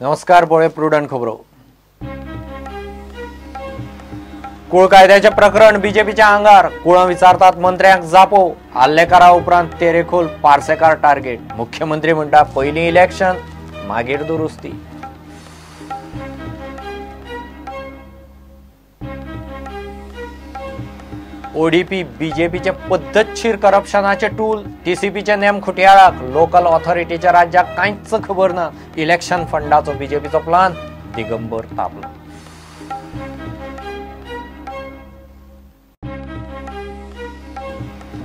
नमस्कार, बोळे प्रुडंट खबरो. कुळ कायद्याचे प्रकरण बीजेपीच्या आंगार. कुळां विचारतात मंत्र्यांक जापो. आल्लेकारा उपरांत तेरेखोल पार्सेकार टार्गेट. मुख्यमंत्री म्हणटा पयलीं इलेक्शन मागीर दुरुस्ती. ODP बीजेपीचे पद्दतशीर करप्शनाचे tool. टीसीपीचे नेम खुटयाळाक. लोकल ऑथॉरिटीच्या राज्याक कांयच खबर ना. इलेक्शन फंडाचो बीजेपीचो प्लान दिगंबर तापलो.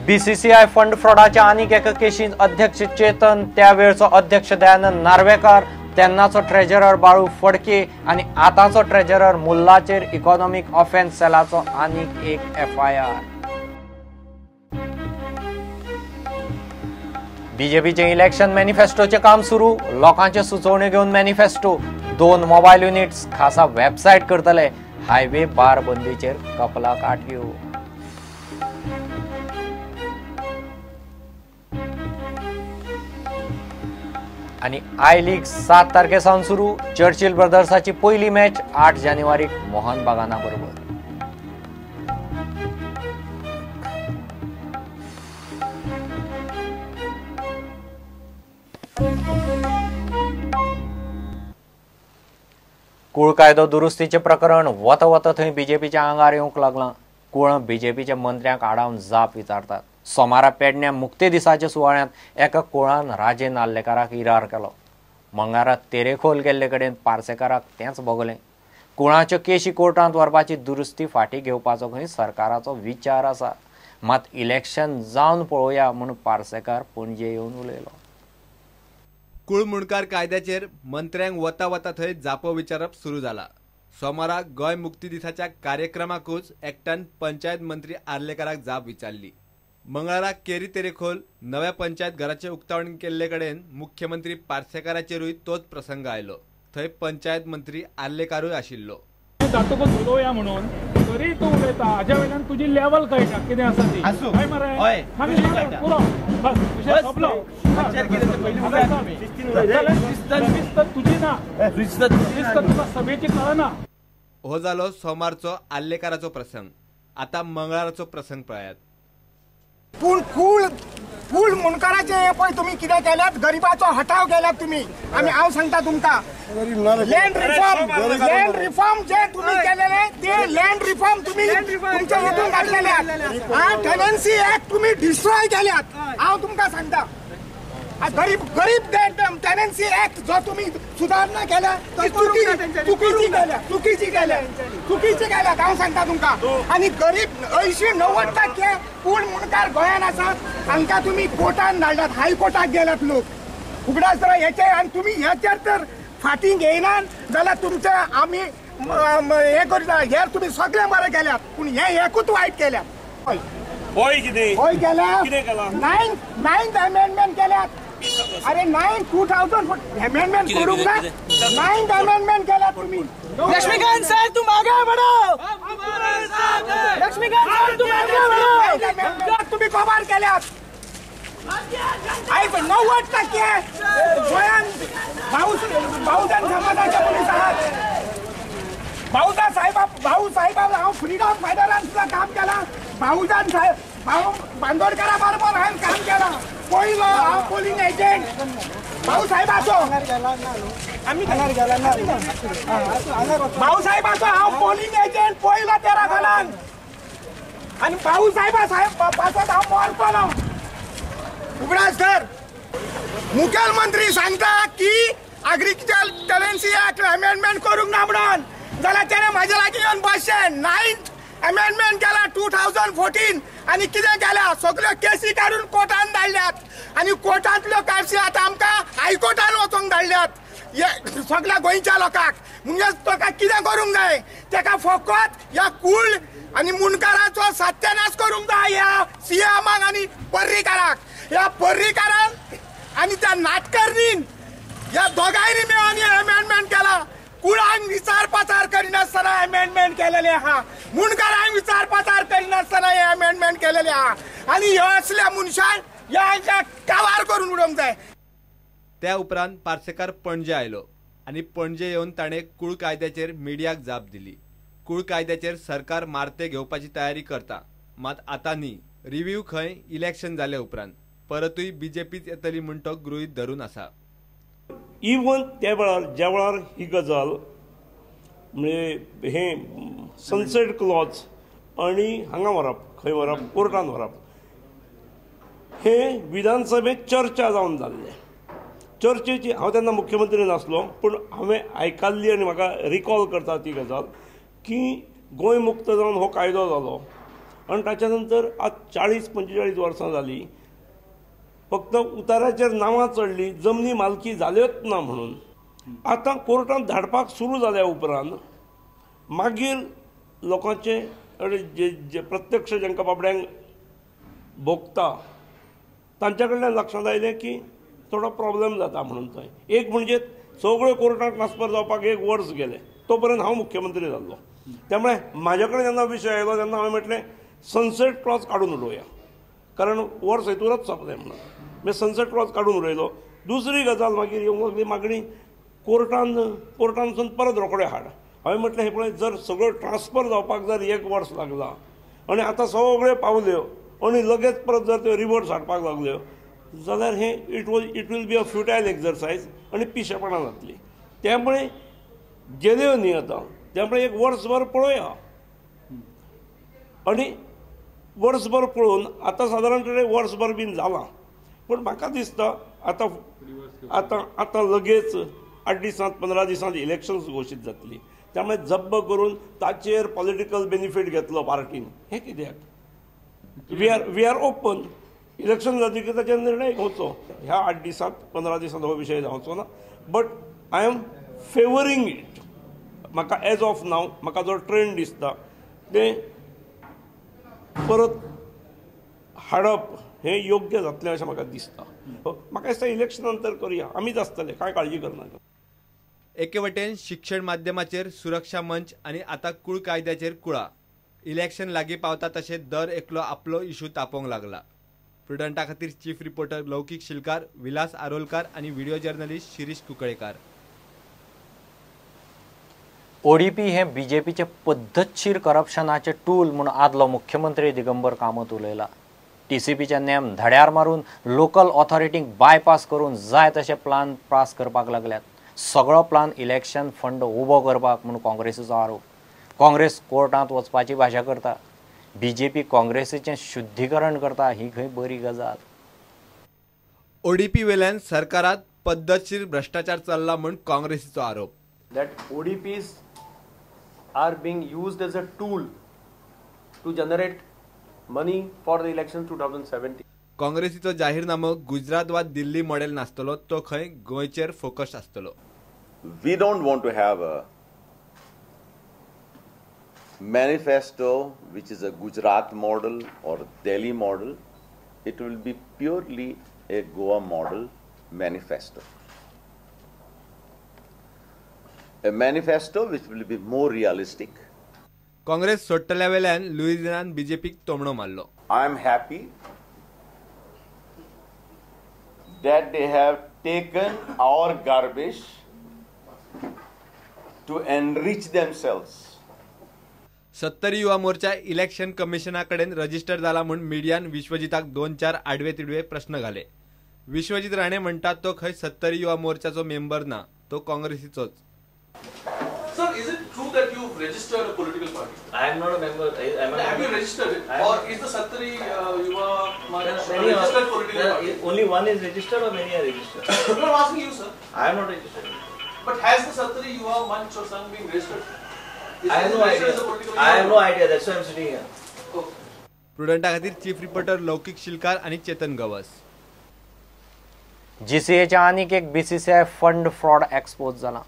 बीसीसीआय फंड फ्रॉडाच्या आनीक एका केशींत अध्यक्ष चेतन, त्या वेळचो अध्यक्ष दयानंद नार्वेकार, तेन्नाचो ट्रेजरर बाळू फडके आनी आतांचो ट्रेजरर मुल्लाचेर इकॉनॉमिक ऑफेन्स सेलाचो आनीक एक एफआयआर. बीजेपीचे इलेक्शन मॅनिफेस्टोचे काम सुरू. लोकांच्यो सुचोवण्यो घेवन मॅनिफेस्टो. 2 मोबायल युनिट्स, खासा वेबसायट करतले. हायवे बार बंदीचेर कपलाक आटयो. आनी I league 7 तारखे सावन सुरू. चर्चिल ब्रदर्साची पयली मॅच 8 जानेवारीक मोहन बागाना बरोबर. कुळ कायदो दुरुस्तीचें प्रकरण वता वता थंय बीजेपीच्या आंगार येवंक लागलां. कुळ बीजेपीच्या मंत्र्यांक आडावन जाप विचारतात. सोमारा पेडण्या मुक्ती दिसाच्या सुवाळ्यांत एका कुळान राजेन आर्लेकाराक इरार केलो. मंगळारा तेरेखोल गेल्ले कडेन पार्सेकाराक तेंच भोगलें. कुळाच्यो केशी कोर्टांत व्हरपाची दुरुस्ती फाटीं घेवपाचो खंय सरकाराचो विचार आसा. मात इलेक्शन जावन पळोवया म्हूण पार्सेकार पणजे येवन उलयलो. कुळ मुंडकार कायद्याचेर मंत्र्यांक वता वता थंय जापो विचारप सुरू जाला. सोमारा गोंय मुक्ती दिसाच्या कार्यक्रमाकूच एकट्यान पंचायत मंत्री आर्लेकाराक जाप विचारली. मंगळारा केरी तेरेखोल नव्या पंचायत घराचे उक्तावण केल्ले कडेन मुख्यमंत्री पार्सेकाराचेरूय तोच प्रसंग आयलो. थंय पंचायत मंत्री आर्लेकारूय आशिल्लो. जातकच उलोवया म्हणून तरी तूं उलयता हाज्या वयल्यान तुजी लेवल कळटा कितें आसा ती. हय मरे, पुरो बस विशय सोंपलो. तुजी ना तुका सभेची कळना. हो जालो सोमारचो आर्लेकाराचो प्रसंग. आतां मंगळाराचो प्रसंग पळयात. पूण कूळ कूळ मुंडकाराचे हे पळय तुमी कितें केल्यात. गरिबाचो हटाव केल्यात तुमी. आमी हांव सांगता तुमकां, लँड रिफॉर्म, लँड रिफॉर्म जे तुमी केलेले ते लँड रिफॉर्म तुमी तुमच्या हितून घातलेले. टेनन्सी ऍक्ट तुमी डिस्ट्रॉय केल्यात. हांव तुमकां सांगता, गरीब गरीब टेनन्सी ऍक्ट जो तुमी सुदारणा केल्या ती चुकीची केल्या, चुकीची केल्या, चुकीची केल्यात. हांव सांगता तुमकां. आनी गरीब 80-90% पूण मुंडकार गोंयान आसात. तांकां तुमी कोर्टान धाडल्यात, हायकोर्टाक गेल्यात लोक. उगडास धरा हेचे. आनी तुमी हेचेर तर फाटीं घेयनात जाल्यार तुमचे आमी हें करता. हे तुमी सगळें बरें केल्यात पूण हें एकूच वायट केल्यात. हय केल्या, 9th amendment केल्यात. अरे 9 2000 अमेंडमेंट करूंक ना. 9th amendment केल्यात तुम्ही. लक्ष्मीकांत सर तुम आगे बढ़ो, लक्ष्मीकांत सर तुम आगे बढ़ो. तुम्ही कबार केल्यात. आयज 90% गोंयान बहुजन समाजाचे मनीस आहात. भाऊजा साहेबा, भाऊ साहेबा, हांव फ्रीडम फायटरान सुद्दां काम केलां. बहुजन साहेब भाऊ बांदोडकारा बरोबर हांवें काम केलां. पयलो हांव पोलिंग एजंट भाऊसाहेबाचो. भाऊसाहेबाचो हांव पोलिंग एजंट पयलो 13 सालान. आनी भाऊसाहेबा साहेब पासत हांव मरतलो. उगडास धर, मुखेलमंत्री सांगता की एग्रीकल्चर टेनन्सी ऍक्ट अमेंडमेंट करूंक ना म्हणून, जाल्यार तेणें म्हाजे लागीं येवन बसचें. 9th amendment केला 2014. आनी कितें केल्या, सगळ्यो केसी काडून कोर्टान धाडल्यात. आनी कोर्टांतल्यो केसी आतां आमकां हायकोर्टान वचोंक धाडल्यात हे सगळ्या गोंयच्या लोकांक. म्हणजे ताका कितें करूंक जाय, ताका फकत ह्या कूळ आनी मुंडकाराचो सत्यानाश करूंक जाय ह्या सीएमाक आनी पर्रीकाराक. ह्या पर्रीकारान आनी त्या नाटकर्णीन ह्या दोगांयनी मेळून अमेंडमेंट केला. कुळांक विचार पाचार करिनासतना अमेंडमेंट केलेले आहा. मुंडकारांक विचार पाचार करिनासतना हे अमेंडमेंट केलेले आहा. आनी ह्यो असल्या मनशान ह्या कावार करून उडोवंक जाय. त्या उपरांत पार्सेकार पणजे आयलो. आनी पणजे येवन ताणें कूळ कायद्याचेर मिडियाक जाप दिली. कूळ कायद्याचेर सरकार मारते घेवपाची तयारी करता, मात आतां न्ही. रिव्ह्यू खंय इलेक्शन जाले उपरांत परतूय बीजेपीच येतली म्हूण तो गृहीत धरून आसा. इवन त्या वेळार ज्या वेळार ही गजाल म्हणजे हे सनसेट क्लॉज आनी हांगा व्हरप, खंय व्हरप, कोर्टान व्हरप, हे विधानसभेत चर्चा जावन जाल्लें. चर्चेची हांव तेन्ना मुख्यमंत्री नासलो, पूण हांवें आयकल्ली आनी म्हाका रिकॉल करता ती गजाल की गोंय मुक्त जावन हो कायदो जालो आनी ताच्या नंतर आज 40-45 वर्सां जालीं, फक्त उताराचेर नांवां चडली, जमनी मालकी जाल्योच ना म्हणून. आतां कोर्टांत धाडपाक सुरू जाल्या उपरांत मागीर लोकांचे जे प्रत्यक्ष जांकां बाबड्यांक भोगता तांच्या कडल्यान लक्षांत आयलें की थोडो प्रॉब्लेम जाता म्हणून. थंय एक म्हणजे सगळ्यो कोर्टाक ट्रान्सफर जावपाक एक वर्स गेलें, तो पर्यंत हांव मुख्यमंत्री जाल्लो. त्यामुळे म्हाज्या कडेन जेन्ना विशय आयलो तेन्ना हांवें म्हटलें सनसेट क्लॉज काडून उडोवया, कारण वर्स हेतूरच सोंपलें म्हणून. मागीर सनसेट क्लॉज काडून उडयलो. दुसरी गजाल मागीर येवंक लागली मागणी कोर्टानसून परत रोखडे हाड. हांवें म्हटलें हें पळय, जर सगळ्यो ट्रान्सफर जावपाक जर एक वर्स लागला आनी आतां सगळ्यो पावल्यो आनी लगेच परत जर त्यो रिवर्स हाडपाक लागल्यो जाल्यार हें it will be a futile exercise आनी पिशेपणां जातली. त्यामुळे गेल्यो न्ही आतां, त्यामुळे एक वर्सभर पळोवया आनी वर्सभर पळोवन आतां सादारणपणे वर्सभर बीन जालां, पूण म्हाका दिसता आतां आतां आतां लगेच 8 दिसांत 15 दिसांत इलेक्शन्स घोशीत जातली. त्यामुळे जब्ब करून ताचेर पॉलिटिकल बेनिफीट घेतलो पार्टीन, हें कित्याक? We are open. Election जातकीर ताचेर निर्णय घेवचो. ह्या 8 दिसांत 15 दिसांत हो विशय जावचो ना, but I am favouring it. म्हाका एज ऑफ नाव म्हाका जो ट्रेंड दिसता तें परत हाडप हें योग्य जातलें अशें म्हाका दिसता. म्हाका दिसता इलेक्शना नंतर करुया, आमीच आसतले, कांय काळजी करनाका. एके वटेन शिक्षण माध्यमाचेर सुरक्षा मंच आनी आतां कूळ कायद्याचेर कुळा. इलेक्शन लागीं पावता तशें दर एकलो आपलो इशू तापोवंक लागला. प्रुडंटा खातीर चीफ रिपोर्टर लौकीक शिलकार, विलास आरोलकार आनी video journalist Shirish Kunkalekar. ODP हे बीजेपीचे पद्दतशीर करप्शनाचे टूल म्हूण आदलो मुख्यमंत्री दिगंबर कामत उलयला. टीसीपीचे नेम धड्यार मारून लोकल ऑथॉरिटींक बायपास करून जाय तशे प्लान पास करपाक लागल्यात. सगळो प्लान इलेक्शन फंड उबो करपाक म्हूण काँग्रेसीचो आरोप. काँग्रेस कोर्टांत वचपाची भाशा करता, बीजेपी काँग्रेसीचें शुद्धीकरण करता, ही खंय बरी गजाल. ओडीपी वेल्यान सरकारात पद्दतशीर भ्रष्टाचार चल्ला म्हूण काँग्रेसीचो आरोप. That ODPs are being used as a tool to generate money for the election 2017. काँग्रेसीचो जाहीरनामो Gujarat वा दिल्ली मॉडेल नासतलो, तो खंय गोंयचेर फोकस आसतलो. We don't want to have a manifesto which is a Gujarat model or Delhi model. It will be purely a Goa model manifesto. A manifesto which will be more realistic. Congress सोडटल्या वेल्यान लुईझिनान बीजेपीक तोमणो मारलो. I am happy that they have taken our garbage to enrich themselves. Sattari Yuva Morcha election कमिशना कडेन register जाला म्हूण मिडियान विश्वजिताक 2-4 आडवे तिडवे प्रश्न घाले. विश्वजीत राणे म्हणटात तो खंय सत्तरी युवा मोर्चाचो मेंबर ना, तो काँग्रेसीचोच. Sir, is it true that you've registered a political party? I am not a member. Have you registered it? Or is the Sattari Yuva Manch a registered political party? Only one is registered or many are registered? No, I'm asking you, sir. I am not registered. But has the Sattari Yuva Manch or Sangh been registered? I have no idea. I have no idea. That's why I'm sitting here. Okay. प्रुडंटा खातीर chief reporter लौकीक शिलकार आनी चेतन गवस. जीसीएच्या आनीक एक BCCI fund fraud expose जाला.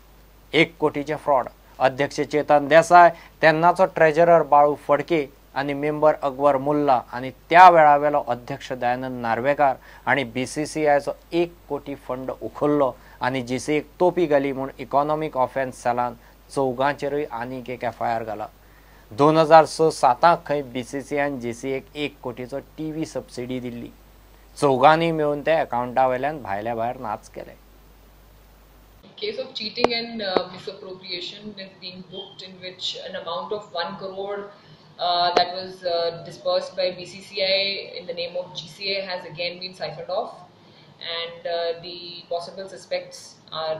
1 कोटीचे fraud. अध्यक्ष चेतन देसाय, तेन्नाचो treasurer Balu Phadke आनी member Akbar मुल्ला आनी त्या वेळावेलो अध्यक्ष दयानंद नार्वेकार आनी बीसीसीआयचो 1 कोटी फंड उखल्लो आनी जीसीएक तोपी घाली म्हूण इकॉनॉमीक ऑफेन्स सेलान चौगांचेरूय आनीक एक एफआयआर घाला. 2006-07 खंय बीसीसीआयन जीसीएक 1 कोटीचो टीव्ही सबसिडी दिल्ली. चौगांनी मेळून ते अकाउंटा वेल्यान भायल्या भायर नाच केले. Case of cheating and misappropriation is being booked, in which an amount of 1 crore that was disbursed by BCCI in the name of GCA has again been siphoned off, and the possible suspects are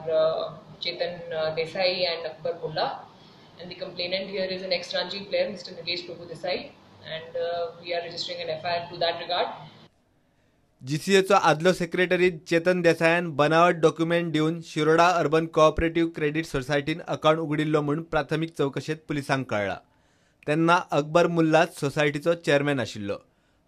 Chetan Desai and Akbar Mulla, and the complainant here is an ex-Ranji player, Mr. Nilesh Prabhu Desai, and we are registering an FIR to that regard. जीसीएचो आदलो secretary Chetan देसायान बनावट document दिवन Shiroda urban cooperative credit सोसायटीन account उगडिल्लो म्हूण प्राथमीक चवकशेंत पुलिसांक कळ्ळां. तेन्ना Akbar मुल्लाच सोसायटीचो chairman आशिल्लो.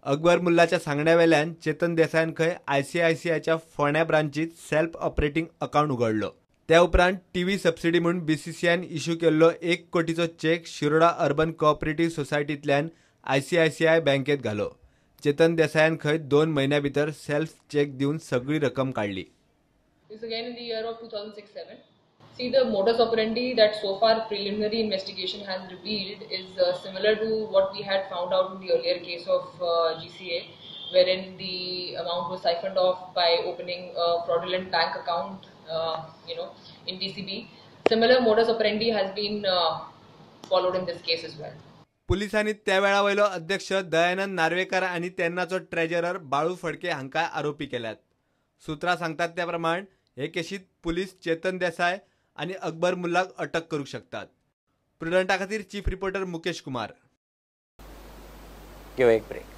अकबर मुल्लाच्या सांगण्या वेल्यान चेतन देसायान खंय आयसीआयसीआयच्या फोंड्या ब्रांचीत सेल्फ ऑपरेटिंग अकाउंट उगडलो. त्या उपरांत टीव्ही सबसिडी म्हूण बीसीसीआयन इश्यू केल्लो 1 कोटीचो चेक शिरोडा अर्बन कोऑपरेटिव्ह सोसायटींतल्यान आयसीआयसीआय बँकेत घालो. चेतन देसायान खंय 2 म्हयन्या भितर सेल्फ चेक दिवन सगळी रक्कम काडली. This again in the year of 2006-7. See, the modus operandi that so far preliminary investigation has revealed is similar to what we had found out in the earlier case of GCA, wherein the amount was siphoned off by opening a fraudulent bank account, in DCB. Similar modus operandi has been followed in this case as well. पुलिसांनी त्या वेळा वयलो अध्यक्ष दयानंद नार्वेकर आनी तेन्नाचो treasurer Balu Phadke हांकां आरोपी केल्यात. सूत्रां सांगतात त्या प्रमाण हे केशींत पुलीस चेतन देसाय आनी अकबर मुल्लाक अटक करूंक शकतात. प्रुडंटा खातीर चीफ रिपोर्टर मुकेश कुमार. घेवया एक ब्रेक.